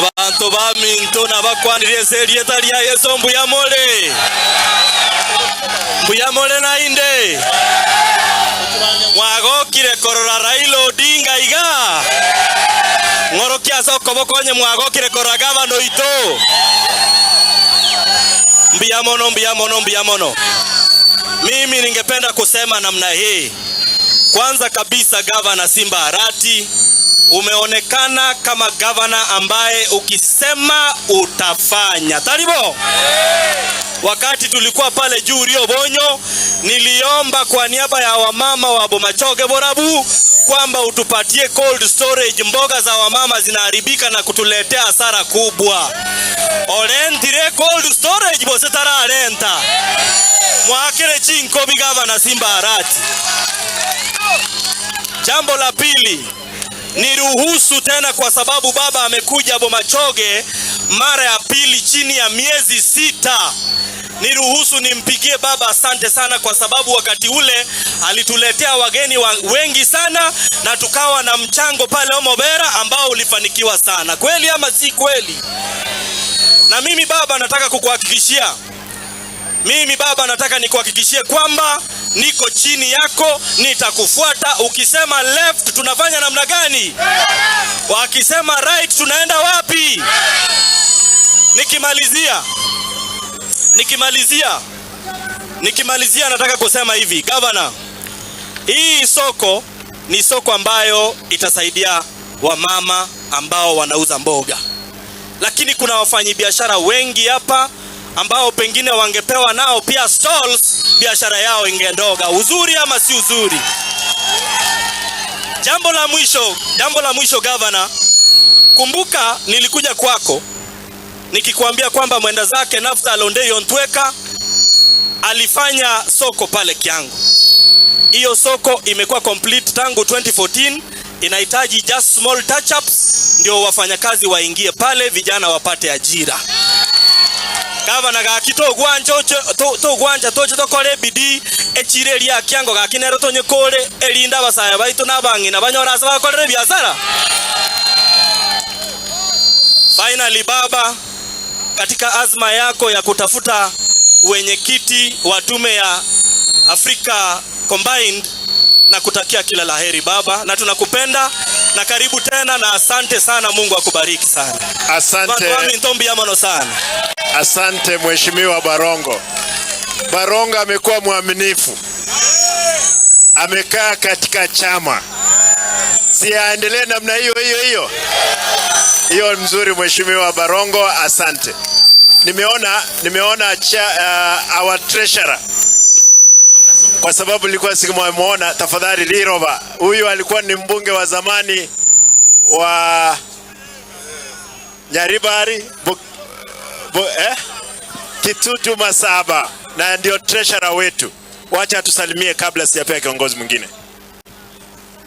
Abanto baminto nabakwanirie ase erieta ria Yeso, mbuya more? Mbuya more naende? Mwagokire korora Raila Odinga iga? Ng'orokia ase okoboko onye mwagokire korora gavana oito. Mbuya mono, mbuya mono, mbuya mono. Mimi ningependa kusema namna hii. Kwanza kabisa, Gavana Simba Arati, umeonekana kama gavana ambaye ukisema utafanya. Taribo. Wakati tulikuwa pale juu Rio Bonyo, niliomba kwa niaba ya wamama wa Bomachoge Borabu kwamba utupatie cold storage, mboga za wamama zinaharibika na kutuletea hasara kubwa. Orentire cold storage bose tararenta mwakire chinkobi, Gavana Simba Arati. Jambo la pili, niruhusu tena kwa sababu baba amekuja Bomachoge mara ya pili chini ya miezi 6. Niruhusu nimpigie baba asante sana, kwa sababu wakati ule alituletea wageni wengi sana na tukawa na mchango pale Omobera ambao ulifanikiwa sana. Kweli ama si kweli? Na mimi baba, nataka kukuhakikishia, mimi baba, nataka nikuhakikishie kwamba niko chini yako, nitakufuata. Ukisema left tunafanya namna gani? Wakisema right tunaenda wapi? Nikimalizia, nataka kusema hivi, Governor, hii soko ni soko ambayo itasaidia wamama ambao wanauza mboga, lakini kuna wafanyabiashara wengi hapa ambao pengine wangepewa nao pia stalls, biashara yao ingendoga. Uzuri ama si uzuri? Jambo la mwisho Governor, kumbuka nilikuja kwako nikikwambia kwamba mwenda zake Naftali Ondei Ontweka alifanya soko pale Kiangu. Hiyo soko imekuwa complete tangu 2014, inahitaji just small touch ups ndio wafanyakazi waingie pale, vijana wapate ajira. Gavana, gaki togwancha togwancha toche tokore bidii echire eria Kiango gaki nero tonyekore erinda abasaya baitu n'abang'ina banyora ase bakorere biasara. Finally baba, katika azma yako ya kutafuta wenyekiti wa tume ya Afrika Combined, na kutakia kila laheri baba, na tunakupenda na karibu tena na asante sana. Mungu akubariki sana. Asante, Ntombi mono sana. Asante Mheshimiwa Barongo. Barongo amekuwa mwaminifu, amekaa katika chama, si aendelee namna hiyo hiyo hiyo hiyo. Mzuri Mheshimiwa Barongo, asante. Nimeona our treasurer, kwa sababu nilikuwa sikumwona. Tafadhali Liroba, huyu alikuwa ni mbunge wa zamani wa Nyaribari bu, eh? Kitutu Masaba na ndio treasurer wetu. Wacha tusalimie kabla sijapea kiongozi mwingine.